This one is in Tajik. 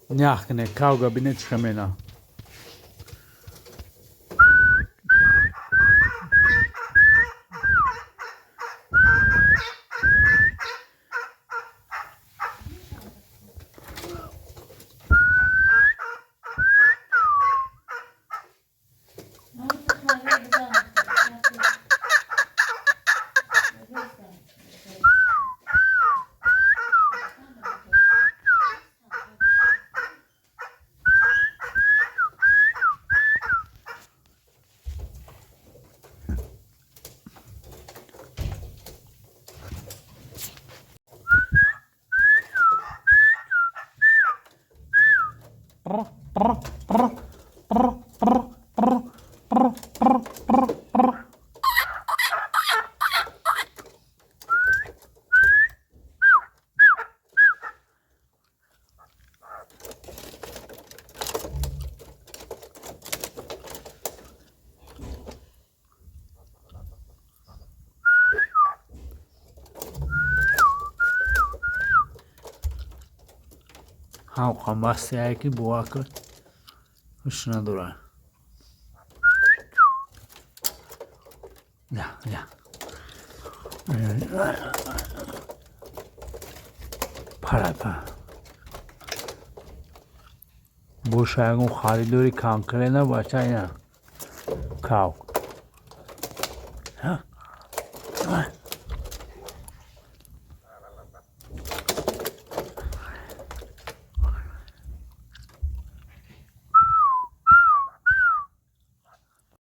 Нях кне, кавга бине, чӣ мена. Ҳавқамбастияе, ки бовар кун, ҳуш надорад. Я я парапа боша, ягон харидори конкретно, бача, ина кав.